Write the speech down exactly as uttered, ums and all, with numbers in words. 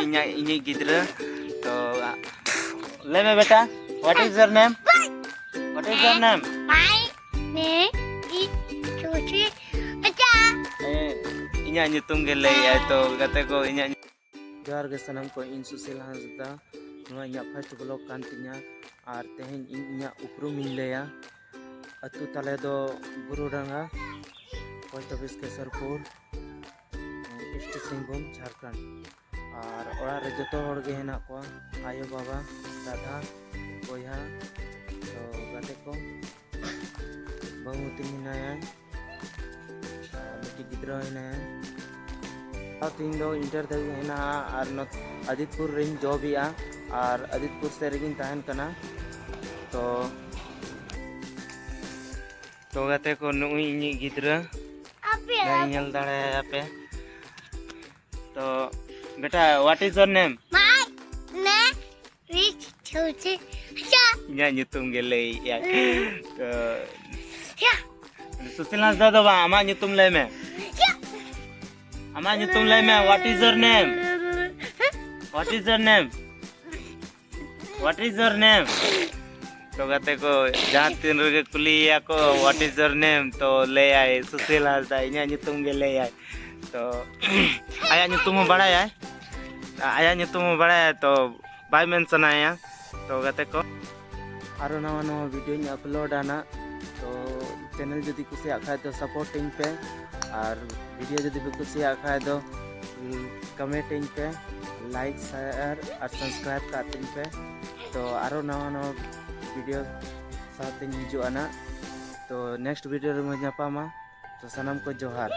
ᱤᱧᱟᱹᱜ ᱤᱧᱤᱡ ᱜᱤᱫᱽᱨᱟᱹ᱾ ᱛᱚ ᱞᱟᱹᱭ ᱢᱮ ᱵᱮᱴᱟ, what is your name? What is your name? My name is Sushi. Acha. ᱤᱧᱟᱹᱜ ᱧᱩᱛᱩᱢ ᱜᱮ ᱞᱟᱹᱭᱮᱜᱼᱟᱭ᱾ ᱛᱚ ᱜᱟᱛᱮ ᱠᱚ, ᱤᱧᱟᱹᱜ ᱡᱚᱦᱟᱨ ᱜᱮ ᱥᱟᱱᱟᱢ ᱠᱚ, ᱤᱧ ᱥᱩᱥᱤᱞ ᱦᱟᱸᱥᱫᱟ᱾ ᱱᱚᱣᱟ ᱤᱧᱟᱹᱜ first vlog ᱠᱟᱱ ᱛᱤᱧᱟ᱾ ᱟᱨ ᱛᱮᱦᱮᱧ ᱤᱧ ᱤᱧᱟᱹᱜ ᱩᱯᱨᱩᱢ ᱤᱧ ᱞᱟᱹᱭᱟ᱾ ᱟᱹᱛᱩ ᱛᱟᱞᱮ ᱫᱚ ᱵᱩᱨᱩᱰᱟᱸᱜᱟ, post office Kesarpur, East Singhbhum, Jharkhand. ᱟᱨ ᱚᱲᱟᱜ ᱨᱮ ᱡᱚᱛᱚ ᱦᱚᱲ ᱜᱮ ᱦᱮᱱᱟᱜ ᱠᱚᱣᱟ, ᱟᱭᱳ ᱵᱟᱵᱟ, ᱫᱟᱫᱟ, ᱵᱚᱭᱦᱟ, ᱛᱚ ᱜᱟᱛᱮ ᱠᱚ, ᱵᱟᱹᱦᱩ ᱛᱤᱧ ᱦᱮᱱᱟᱭᱟ᱾ ᱟᱨ ᱢᱤᱫᱴᱤᱡ ᱜᱤᱫᱽᱨᱟᱹ ᱦᱚᱸ ᱦᱮᱱᱟᱭᱟ᱾ ᱟᱨ ᱛᱮᱦᱮᱧ ᱫᱚ ᱤᱱᱴᱟᱨ ᱫᱷᱟᱹᱵᱤᱡ ᱦᱮᱱᱟᱜᱼᱟ ᱟᱨ ᱱᱚᱛ- ᱟᱫᱤᱛᱯᱩᱨ ᱨᱮᱧ ᱡᱚᱵᱮᱜᱼᱟ ᱟᱨ ᱟᱫᱤᱛᱯᱩᱨ ᱥᱮᱫ ᱨᱮᱜᱮᱧ ᱛᱟᱦᱮᱱ ᱠᱟᱱᱟ᱾ ᱛᱚ ᱛᱚ ᱜᱟᱛᱮ ᱠᱚ, ᱱᱩᱜᱼᱩᱭ ᱤᱧᱤᱡ ᱜᱤᱫᱽᱨᱟᱹ᱾ ᱱᱚᱜᱼᱚᱭ ᱧᱮᱞ ᱫᱟᱲᱮᱭᱟᱭᱟ ᱯᱮ᱾ ᱛᱚ ᱵᱮᱴᱟ, what is your name? My name is Sushi. Acha. ᱤᱧᱟᱹᱜ ᱧᱩᱛᱩᱢ ᱜᱮ ᱞᱟᱹᱭᱮᱜᱼᱟ᱾ ᱛᱚ Yeah. ᱥᱩᱥᱤᱞ ᱦᱟᱸᱥᱫᱟ ᱫᱚ ᱵᱟᱝ, ᱟᱢᱟᱜ ᱧᱩᱛᱩᱢ ᱞᱟᱹᱭ ᱢᱮ᱾ Yeah. ᱟᱢᱟᱜ ᱧᱩᱛᱩᱢ ᱞᱟᱹᱭ ᱢᱮ, what is your name? What is your name? What is your name? ᱛᱚ ᱜᱟᱛᱮ ᱠᱚ, ᱡᱟᱦᱟᱸ ᱛᱤᱱ ᱨᱮᱜᱮ ᱠᱩᱞᱤᱭᱮᱭᱟ ᱠᱚ, what is your name? ᱛᱚ ᱞᱟᱹᱭᱟᱭ ᱥᱩᱥᱤᱞ ᱦᱟᱸᱥᱫᱟ, ᱤᱧᱟᱹᱜ ᱧᱩᱛᱩᱢ ᱜᱮ ᱞᱟᱹᱭᱟᱭ᱾ ᱛᱚ ᱟᱭᱟᱜ ᱧᱩᱛᱩᱢ ᱦᱚᱸ ᱵᱟᱲᱟᱭᱟᱭ, ᱟᱭᱟᱜ ᱧᱩᱛᱩᱢ ᱦᱚᱸ ᱵᱟᱲᱟᱭᱟᱭ, ᱛᱚ ᱵᱟᱭ ᱢᱮᱱ ᱥᱟᱱᱟᱭᱮᱭᱟ᱾ ᱛᱚ ᱜᱟᱛᱮ ᱠᱚ, ᱟᱨᱚ ᱱᱟᱣᱟ ᱱᱟᱣᱟ ᱵᱷᱤᱰᱤᱭᱳᱧ ᱟᱯᱞᱳᱰᱟ ᱱᱟᱜ᱾ ᱛᱚ ᱪᱮᱱᱮᱞ ᱡᱩᱫᱤ ᱠᱩᱥᱤᱭᱟᱜ ᱠᱷᱟᱡ ᱫᱚ ᱥᱟᱯᱳᱨᱴ ᱤᱧ ᱯᱮ, ᱟᱨ ᱵᱷᱤᱰᱤᱭᱳ ᱡᱩᱫᱤ ᱯᱮ ᱠᱩᱥᱤᱭᱟᱜ ᱠᱷᱟᱡ ᱫᱚ ᱠᱚᱢᱮᱱᱴ ᱤᱧ ᱯᱮ, ᱞᱟᱭᱤᱠ, ᱥᱮᱭᱟᱨ ᱟᱨ ᱥᱟᱵᱥᱠᱨᱟᱭᱤᱵ ᱠᱟᱜ ᱛᱤᱧ ᱯᱮ᱾ ᱛᱚ ᱟᱨᱚ ᱱᱟᱣᱟ ᱱᱟᱣᱟ ᱵᱷᱤᱰᱤᱭᱳ ᱥᱟᱶᱛᱮᱧ ᱦᱤᱡᱩᱜᱼᱟ ᱱᱟᱜ᱾ ᱛᱚ ᱱᱮᱠᱥᱴ ᱵᱷᱤᱰᱤᱭᱳ ᱨᱮᱵᱚᱱ ᱧᱟᱯᱟᱢᱟ᱾ ᱛᱚ ᱥᱟᱱᱟᱢ ᱠᱚ ᱡᱚᱦᱟᱨ᱾